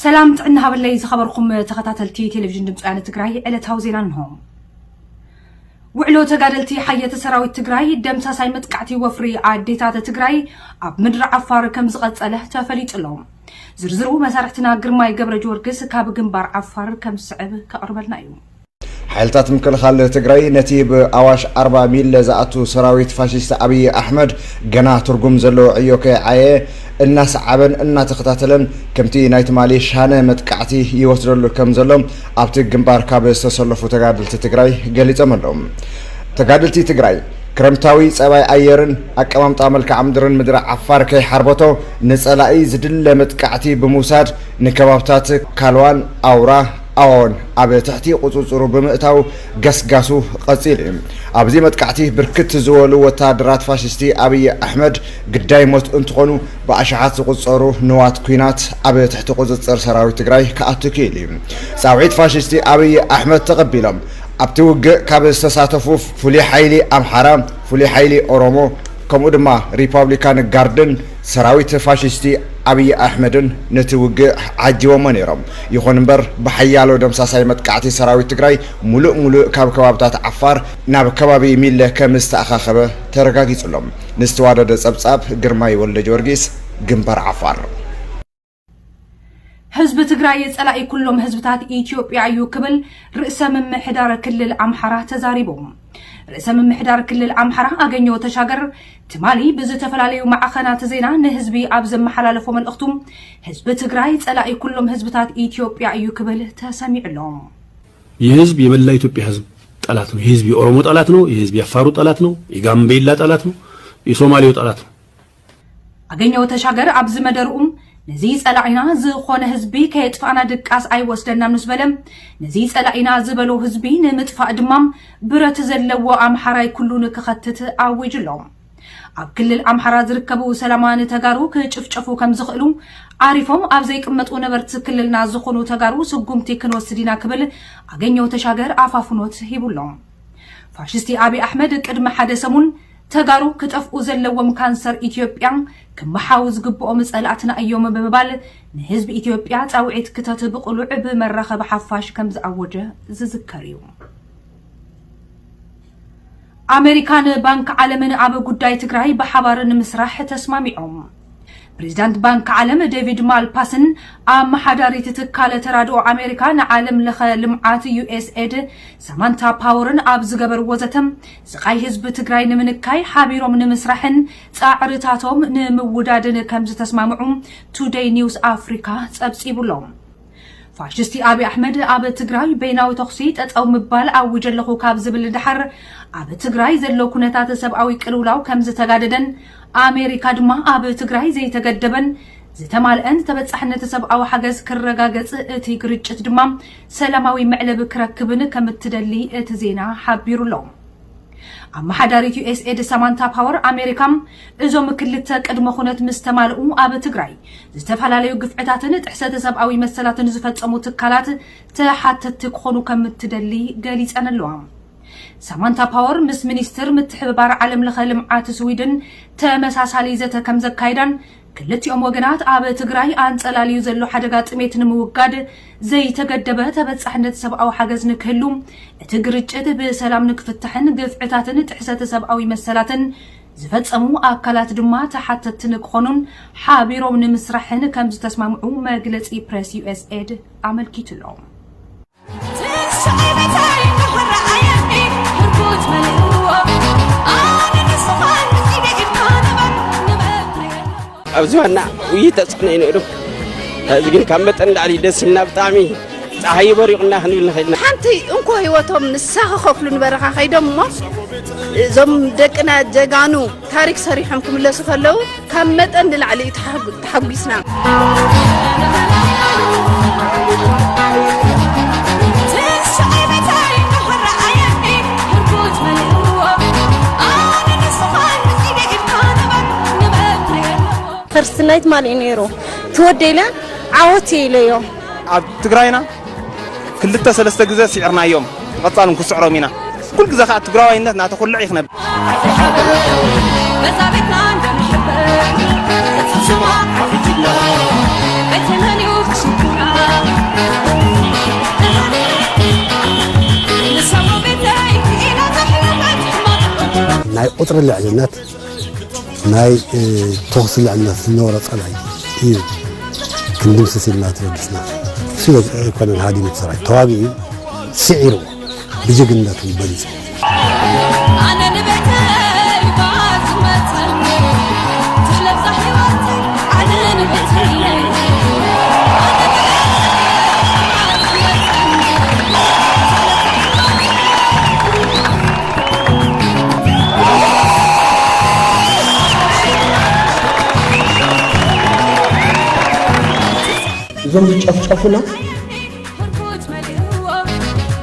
ሰላም ጥዕና ሃበለይ ዝኸበርኩም ተኸታተልቲ ቴሌቪዥን ድምፂ ወያነ ትግራይ፣ ዕለታዊ ዜና እንሆ። ውዕሎ ተጋደልቲ ሓየት ሰራዊት ትግራይ ደምሳሳይ መጥቃዕቲ ወፍሪ ኣዴታት ትግራይ ኣብ ምድሪ ዓፋር ከም ዝቐጸለ ተፈሊጡ ኣሎ። ዝርዝሩ መሳርሕትና ግርማይ ገብረ ጊዮርጊስ ካብ ግንባር ዓፋር ከም ዝስዕብ ከቕርበልና እዩ። ሓይልታት ምክልኻል ትግራይ ነቲ ብኣዋሽ ኣርባ ሚለ ዝኣቱ ሰራዊት ፋሽስት ኣብይ ኣሕመድ ገና ትርጉም ዘለዎ ዕዮ ከይዓየ እናሰዓበን እናተኸታተለን ከምቲ ናይ ትማሊ ሻነ መጥቃዕቲ ይወስደሉ ከም ዘሎ ኣብቲ ግንባር ካብ ዝተሰለፉ ተጋደልቲ ትግራይ ገሊጾም ኣለዉ። ተጋደልቲ ትግራይ ክረምታዊ ጸባይ ኣየርን ኣቀማምጣ መልክዓ ምድርን ምድሪ ዓፋር ከይሓርበቶ ንጸላኢ ዝድለ መጥቃዕቲ ብምውሳድ ንከባብታት ካልዋን ኣውራ ኣዎን ኣብ ትሕቲ ቁጽጽሩ ብምእታው ገስጋሱ ቀጺሉ እዩ። ኣብዚ መጥቃዕቲ ብርክት ዝበሉ ወታደራት ፋሽስቲ ኣብይ ኣሕመድ ግዳይ ሞት እንትኾኑ ብኣሽሓት ዝቁጸሩ ንዋት ኲናት ኣብ ትሕቲ ቁጽጽር ሰራዊት ትግራይ ክኣቱ ክኢሉ እዩ። ጻውዒት ፋሽስቲ ኣብይ ኣሕመድ ተቐቢሎም ኣብቲ ውግእ ካብ ዝተሳተፉ ፍሉይ ሓይሊ ኣምሓራ፣ ፍሉይ ሓይሊ ኦሮሞ ከምኡ ድማ ሪፓብሊካን ጋርድን ሰራዊት ፋሽስቲ ኣብይ ኣሕመድን ነቲ ውግእ ዓጂቦሞ ነይሮም። ይኹን እምበር ብሓያሎ ደምሳሳይ መጥቃዕቲ ሰራዊት ትግራይ ሙሉእ ሙሉእ ካብ ከባብታት ዓፋር ናብ ከባቢ ሚለ ከም ዝተኣኻኸበ ተረጋጊጹ ኣሎ። ንዝተዋደደ ጸብጻብ ግርማይ ወልደ ጊዮርጊስ፣ ግንባር ዓፋር። ህዝቢ ትግራይ ጸላኢ ኩሎም ህዝብታት ኢትዮጵያ እዩ ክብል ርእሰ ምምሕዳር ክልል ኣምሓራ ተዛሪቡ። ርእሰ ምምሕዳር ክልል ኣምሓራ ኣገኘሁ ተሻገር ትማሊ ብዝተፈላለዩ ማዕኸናት ዜና ንህዝቢ ኣብ ዘመሓላለፎ መልእኽቱ፣ ህዝቢ ትግራይ ጸላኢ ኩሎም ህዝብታት ኢትዮጵያ እዩ ክብል ተሰሚዑ ኣሎ። ይህ ህዝብ የመላ ኢትዮጵያ ህዝብ ጠላት ነው። ይህ ህዝብ የኦሮሞ ጠላት ነው። ይህ ህዝብ የአፋሩ ጠላት ነው። የጋምቤላ ጠላት ነው። የሶማሌው ጠላት ነው። ኣገኘሁ ተሻገር ኣብዚ መደርኡ፣ ነዚ ጸላኢና ዝኾነ ህዝቢ ከየጥፋእና ድቃስ ኣይወስደናን ምስ በለ፣ ነዚ ጸላኢና ዝበሎ ህዝቢ ንምጥፋእ ድማ ብረት ዘለዎ ኣምሓራይ ኩሉ ንክኸትት ኣዊጁ ኣሎ። ኣብ ክልል ኣምሓራ ዝርከቡ ሰላማውያን ተጋሩ ክጭፍጨፉ ከም ዝኽእሉ ዓሪፎም ኣብ ዘይቅመጡ ነበርቲ ክልልና ዝኾኑ ተጋሩ ስጉምቲ ክንወስድ ኢና ክብል ኣገኘሁ ተሻገር ኣፋፍኖት ሂቡ ኣሎ። ፋሽስቲ ኣብይ ኣሕመድ ቅድሚ ሓደ ሰሙን ተጋሩ ክጠፍኡ ዘለዎም ካንሰር ኢትዮጵያ ክመሓው ዝግብኦም ጸላእትና እዮም ብምባል ንህዝቢ ኢትዮጵያ ጻውዒት ክተት ብቕሉዕ ብመራኸቢ ሓፋሽ ከም ዝኣወጀ ዝዝከር እዩ። ኣሜሪካን ባንክ ዓለምን ኣብ ጉዳይ ትግራይ ብሓባር ንምስራሕ ተስማሚዖም። ፕሬዚዳንት ባንክ ዓለም ዴቪድ ማልፓስን ኣመሓዳሪት ትካል ተራድኦ ኣሜሪካ ንዓለም ለኸ ልምዓት ዩ ኤስ ኤድ ሳማንታ ፓወርን ኣብ ዝገበርዎ ዘተ፣ ስቓይ ህዝቢ ትግራይ ንምንካይ ሓቢሮም ንምስራሕን ፃዕርታቶም ንምውዳድን ከም ዝተስማምዑ ቱደይ ኒውስ ኣፍሪካ ፀብፂቡ ኣሎ። ፋሽስቲ ኣብይ ኣሕመድ ኣብ ትግራይ በይናዊ ተኹሲ ጠጠው ምባል ኣዊጀ ኣለኹ ካብ ዝብል ንደሓር፣ ኣብ ትግራይ ዘሎ ኩነታት ሰብኣዊ ቅልውላው ከም ዝተጋደደን ኣሜሪካ ድማ ኣብ ትግራይ ዘይተገደበን ዝተማልአን ተበፃሕነት ሰብኣዊ ሓገዝ ክረጋገፅ፣ እቲ ግርጭት ድማ ሰላማዊ መዕለቢ ክረክብን ከም እትደሊ እቲ ዜና ሓቢሩ ኣሎ። ኣመሓዳሪት ዩ ኤስ ኤድ ሳማንታ ፓወር ኣሜሪካ፣ እዞም ክልተ ቅድመ ኩነት ምስ ተማልኡ ኣብ ትግራይ ዝተፈላለዩ ግፍዕታትን ጥሕሰተ ሰብኣዊ መሰላትን ዝፈጸሙ ትካላት ተሓተትቲ ክኾኑ ከም እትደሊ ገሊጸን ኣለዋ። ሳማንታ ፓወር ምስ ሚኒስትር ምትሕብባር ዓለም ለኸ ልምዓት ስዊድን ተመሳሳሊ ዘተ ከም ዘካይዳን፣ ክልቲኦም ወገናት ኣብ ትግራይ ኣንጸላልዩ ዘሎ ሓደጋ ጥሜት ንምውጋድ ዘይተገደበ ተበጻሕነት ሰብኣዊ ሓገዝ ንክህሉ፣ እቲ ግርጭት ብሰላም ንክፍታሕን ግፍዕታትን ጥሕሰተ ሰብኣዊ መሰላትን ዝፈጸሙ ኣካላት ድማ ተሓተትቲ ንክኾኑን ሓቢሮም ንምስራሕን ከም ዝተስማምዑ መግለጺ ፕሬስ ዩ ኤስ ኤድ ኣመልኪቱ ኣሎ። ኣብዚ ዋና ውይይት ተጽዕኖ እዩ ነይሩ። እዚ ግን ካብ መጠን ንላዕሊ ደስ ኢልና፣ ብጣዕሚ ጸሓይ በሪቑና ክንብል ንኽእል ኢና። ሓንቲ እንኮ ህይወቶም ንሳ ክኸፍሉ ንበረኻ ከይዶም እሞ፣ እዞም ደቅና ጀጋኑ ታሪክ ሰሪሖም ክምለሱ ከለዉ ካብ መጠን ንላዕሊ እዩ ተሓጉ-፣ ተሓጒስና። ፈርስት ናይት ማን እዩ ነይሩ? ትወደ ኢለ ዓወት እየ ኢለዮ። ኣብ ትግራይና ክልተ ሰለስተ ግዘ ስዒርናዮም፣ ብቐፃል እውን ክስዕሮም ኢና። ኩሉ ግዘ ከዓ ትግራዋይነት እናተኹልዕ እዩ ክነብር። ቁፅሪ ልዕልነት ናይ ተኹሲ ልዕልነት ዝነበሮ ፀላኢ እዩ ክንድምስስ ኢልና ተበጊስና። እሱ ኣይኮነን ሃዲሙ ሰራዊት ተዋጊኡ ስዒሩ ብጅግንነቱ በሊፁ። እዞም ዝጨፍጨፉና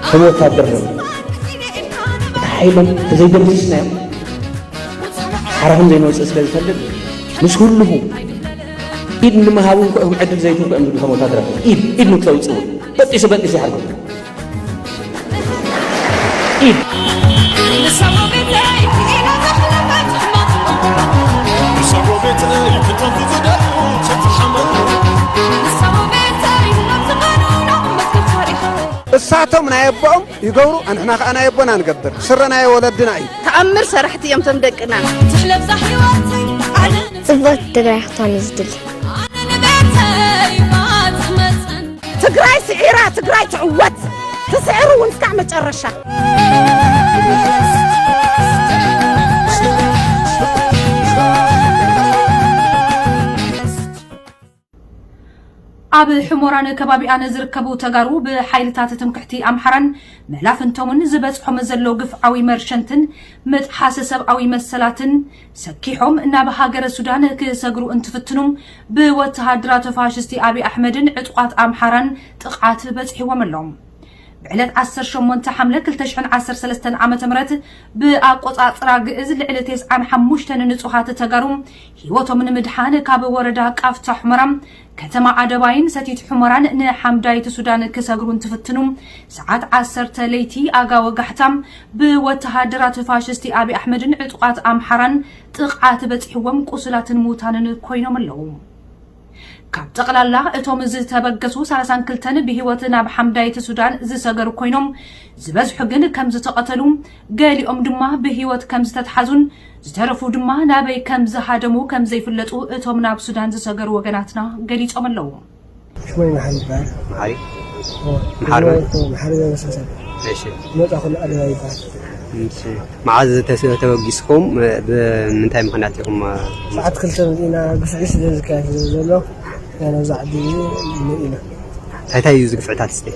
ከም ወታደር ነው። እቲ ሓይሎም ተዘይደምሲስናዮም ሓራኹም ዘይንወፅእ ስለ ዝፈልጥ ምስ ኩልኹ ኢድ ንምሃቡ እንኳ እዮም ዕድል ዘይትንኩ እዮም ዝብሉ ከም ወታደራት ኢድ ኢድ ንክተውፅኡ በጢሱ በጢሱ ይሓርኩም። እሳቶም ናይ ኣቦኦም ይገብሩ፣ ኣንሕና ከኣ ናይ ኣቦና ንገብር። ስረ ናይ ወለድና እዩ። ተኣምር ሰራሕቲ እዮም ቶም ደቅና። ትሕለብዛ ህይወተይ ዓለም ጽብቕቲ ትግራይ ክትኮን እዩ ዝድሊ። ኣነ ንቤተይ ባጽመጸን ትግራይ ስዒራ ትግራይ ትዕወት። ትስዕሩ እውን እስካዕ መጨረሻ። ኣብ ሕሞራን ከባቢኣን ዝርከቡ ተጋሩ ብሓይልታት ትምክሕቲ ኣምሓራን መላፍንቶምን ዝበፅሖም ዘሎ ግፍዓዊ መርሸንትን ምጥሓስ ሰብኣዊ መሰላትን ሰኪሖም ናብ ሃገረ ሱዳን ክሰግሩ እንትፍትኑ ብወተሃደራት ፋሽስቲ ኣብይ ኣሕመድን ዕጡቓት ኣምሓራን ጥቕዓት በፂሕዎም ኣሎ። ብዕለት ዓሰርተ ሸሞንተ ሓምለ ክልተ ሽሕን ዓሰርተ ሰለስተን ዓመተ ምህረት ብኣቆፃፅራ ግእዝ ልዕሊ ተስዓን ሓሙሽተን ንፁሃት ተጋሩ ህይወቶም ንምድሓን ካብ ወረዳ ቃፍታ ሑመራ ከተማ ዓደባይን ሰቲት ሑመራን ንሓምዳይት ሱዳን ክሰግሩ እንትፍትኑ ሰዓት ዓሰርተ ለይቲ ኣጋ ወጋሕታ ብወተሃደራት ፋሽስቲ ኣብይ ኣሕመድን ዕጡቓት ኣምሓራን ጥቕዓት በፂሕዎም ቁሱላትን ሙታንን ኮይኖም ኣለዉ። ካብ ጠቕላላ እቶም ዝተበገሱ ሰላሳን ክልተን ብህይወት ናብ ሓምዳይት ሱዳን ዝሰገሩ ኮይኖም ዝበዝሑ ግን ከም ዝተቐተሉ ገሊኦም ድማ ብህይወት ከም ዝተትሓዙን ዝተረፉ ድማ ናበይ ከም ዝሃደሙ ከም ዘይፍለጡ እቶም ናብ ሱዳን ዝሰገሩ ወገናትና ገሊጾም ኣለዉ። ሽሞይ መሓሪ ይበሃል። መሓሪ መሓሪ መን? መሓሪ ገብረሰሰብ። እሺ። ዝመጻ ኩሉ ኣደባይ ይበሃል። እሺ። መዓዝ ተስ- ተበጊስኩም? ብምንታይ ምኽንያት ኢኹም? ሰዓት ክልተ መጺእና ግፍዒ ስለ ዝካየድ ዘሎ ያነ ኣብዚ ዓዲ እዚ መጺእና። እንታይ እንታይ እዩ እዚ ግፍዕታት እስቲ?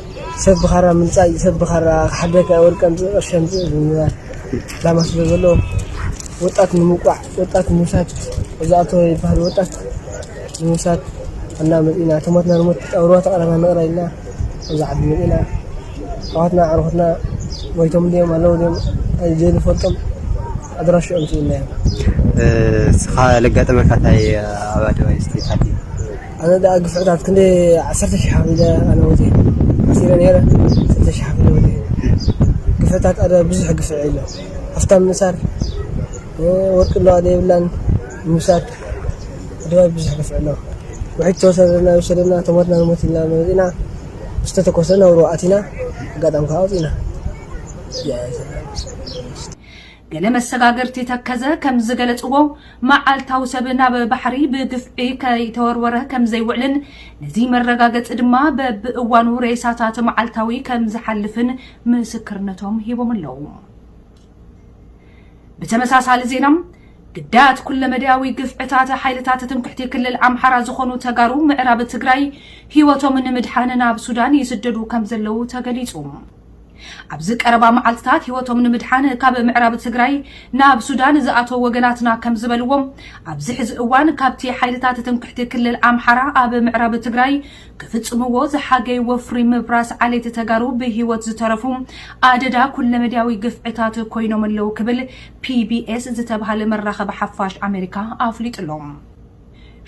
ሰብ ብኻራ ምንጻይ፣ ሰብ ብኻራ ክሓደካ ወርቂ ኣምጽእ ቅርሺ ኣምጽእ ብምባል ዕላማ ስለ ዘሎ ወጣት ንምውቃዕ፣ ወጣት ንምውሳድ፣ እዚ ኣቶ ይበሃል ወጣት ንምውሳድ እና መጺእና ተሞትና ንሞት ኣብ ሩባ ተቐረና ንቕረ ኢልና እዛ ዓዲ መጺእና ኣሕዋትና ኣዕሩኽትና ሞይቶም ድዮም ኣለዉ ድዮም ኣይዘይንፈልጦም ኣድራሽኦም ስኢንና እዮም። እስኻ ለጋጠመካ እንታይ ኣብ ኣደባይ እስቲ ሓቲ? ኣነ ደኣ ግፍዕታት ክንደይ ዓሰርተ ሽሕ ከፊለ ኣነ ወፂኤ ዓሲረ ነይረ። ዓሰርተ ሽሕ ከፊለ ወፂኤ። ግፍዕታት ኣደ ብዙሕ ግፍዒ ኣሎ። ሃፍታም ምእሳር፣ ወርቂ ኣለዋ ዶ የብላን ምውሳድ፣ ኣደባይ ብዙሕ ግፍዒ ኣሎ። ውሒድ ተወሰደና ይውሰደና፣ ተሞትና ንሞት ኢልና መፂና፣ ምስ ተተኮሰ ነብሮ ኣቲና፣ ኣጋጣሚ ከዓ ወፂና። ገለ መሰጋገርቲ ተከዘ ከም ዝገለጽዎ፣ መዓልታዊ ሰብ ናብ ባሕሪ ብግፍዒ ከይተወርወረ ከም ዘይውዕልን ነዚ መረጋገጺ ድማ በብእዋኑ ሬሳታት መዓልታዊ ከም ዝሓልፍን ምስክርነቶም ሂቦም ኣለዉ። ብተመሳሳሊ ዜና፣ ግዳያት ኩለመዳያዊ ግፍዕታት ሓይልታት ትምክሕቲ ክልል ኣምሓራ ዝኾኑ ተጋሩ ምዕራብ ትግራይ ህይወቶም ንምድሓን ናብ ሱዳን ይስደዱ ከም ዘለዉ ተገሊጹ። ኣብዚ ቀረባ መዓልትታት ህይወቶም ንምድሓን ካብ ምዕራብ ትግራይ ናብ ሱዳን ዝኣተዉ ወገናትና ከም ዝበልዎ፣ ኣብዚ ሕዚ እዋን ካብቲ ሓይልታት ትምክሕቲ ክልል ኣምሓራ ኣብ ምዕራብ ትግራይ ክፍጽምዎ ዝሓገይ ወፍሪ ምብራስ ዓሌት ተጋሩ ብህይወት ዝተረፉ ኣደዳ ኩለመዳያዊ ግፍዕታት ኮይኖም ኣለዉ ክብል ፒቢኤስ ዝተባህለ መራኸቢ ሓፋሽ ኣሜሪካ ኣፍሊጡ ኣሎ።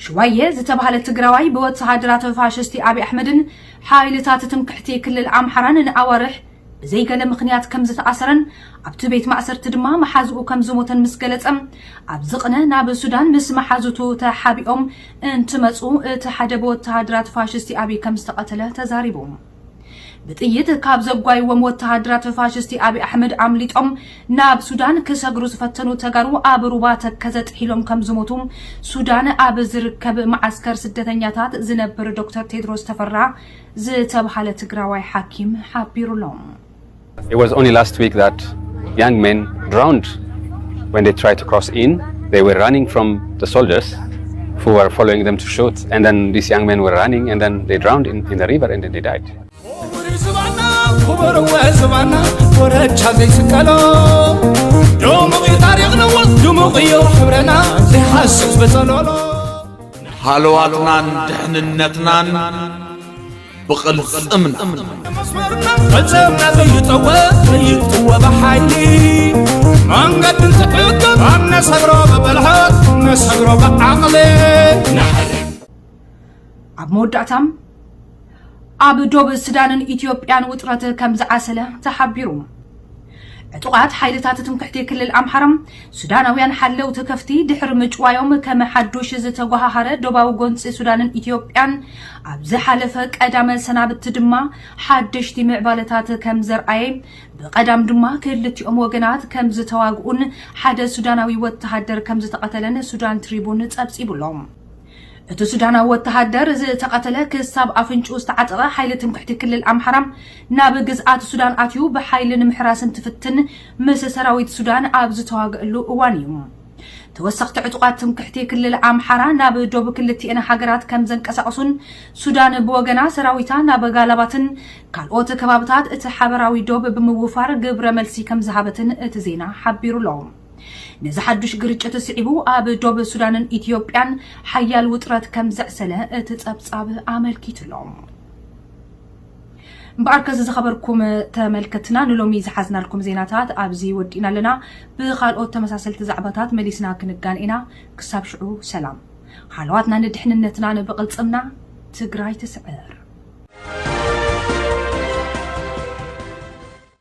ሽዋየ ዝተባህለ ትግራዋይ ብወተሃደራት ፋሽስቲ ኣብይ ኣሕመድን ሓይልታት ትምክሕቲ ክልል ኣምሓራን ንኣዋርሕ ብዘይገለ ምኽንያት ከም ዝተኣሰረን ኣብቲ ቤት ማእሰርቲ ድማ መሓዝኡ ከም ዝሞተን ምስ ገለጸ፣ ኣብዚ ቅነ ናብ ሱዳን ምስ መሓዙቱ ተሓቢኦም እንትመጹ እቲ ሓደ ብወተሃደራት ፋሽስቲ ኣብይ ከም ዝተቐተለ ተዛሪቡ። ብጥይት ካብ ዘጓይዎም ወተሃደራት ፋሽስቲ ኣብይ ኣሕመድ ኣምሊጦም ናብ ሱዳን ክሰግሩ ዝፈተኑ ተጋሩ ኣብ ሩባ ተከዘ ጥሒሎም ከም ዝሞቱ ሱዳን ኣብ ዝርከብ መዓስከር ስደተኛታት ዝነብር ዶክተር ቴድሮስ ተፈራ ዝተብሃለ ትግራዋይ ሓኪም ሓቢሩሎም። It was only last week that young men drowned when they tried to cross in. They were running from the soldiers who were following them to shoot, and then these young men were running, and then they drowned in, in the river, and then they died. ክቡር ዝባና ክቡር ወዝባና ወረቻ ዘይስቀሎ ድሙቕ እዩ ታሪኽና ድሙቕ እዩ ሕብረና ዘይሓስብ ዝበጸሎሎ ሃለዋትናን ድሕንነትናን ብቕልጽምና መስመርና ቅልጽምና ዘይጠወ ዘይጥወ ብሓይሊ መንገድን ትሕግም ኣብ ነሰግሮ ብብልሓት ነሰግሮ ብዓቕሊ ኣብ መወዳእታም ኣብ ዶብ ሱዳንን ኢትዮጵያን ውጥረት ከም ዝዓሰለ ተሓቢሩ። ዕጡቓት ሓይልታት ትምክሕቲ ክልል ኣምሓራ ሱዳናውያን ሓለውቲ ከፍቲ ድሕሪ ምጭዋዮም ከም ሓዱሽ ዝተጓሃሃረ ዶባዊ ጎንፂ ሱዳንን ኢትዮጵያን ኣብ ዝሓለፈ ቀዳመ ሰናብቲ ድማ ሓደሽቲ ምዕባለታት ከም ዘርኣየ ብቐዳም ድማ ክልቲኦም ወገናት ከም ዝተዋግኡን ሓደ ሱዳናዊ ወተሃደር ከም ዝተቐተለን ሱዳን ትሪቡን ጸብጺቡሎም። እቲ ሱዳናዊ ወተሃደር ዝተቐተለ ክሳብ ኣፍንጭኡ ዝተዓጠቐ ሓይሊ ትምክሕቲ ክልል ኣምሓራ ናብ ግዝኣት ሱዳን ኣትዩ ብሓይሊ ንምሕራስ እንትፍትን ምስ ሰራዊት ሱዳን ኣብ ዝተዋግእሉ እዋን እዩ። ተወሰኽቲ ዕጡቓት ትምክሕቲ ክልል ኣምሓራ ናብ ዶብ ክልቲኤን ሃገራት ከም ዘንቀሳቐሱን ሱዳን ብወገና ሰራዊታ ናብ ጋላባትን ካልኦት ከባብታት እቲ ሓበራዊ ዶብ ብምውፋር ግብረ መልሲ ከም ዝሃበትን እቲ ዜና ሓቢሩሎ። ነዚ ሓዱሽ ግርጭት ስዒቡ ኣብ ዶብ ሱዳንን ኢትዮጵያን ሓያል ውጥረት ከም ዘዕሰለ እቲ ጸብጻብ ኣመልኪቱሎ። እምበኣርከ ዝኸበርኩም ተመልከትና ንሎሚ ዝሓዝናልኩም ዜናታት ኣብዚ ወዲእና ኣለና። ብኻልኦት ተመሳሰልቲ ዛዕባታት መሊስና ክንጋን ኢና። ክሳብ ሽዑ ሰላም። ሃለዋትና ንድሕንነትና ንብቕልጽምና ትግራይ ትስዕር።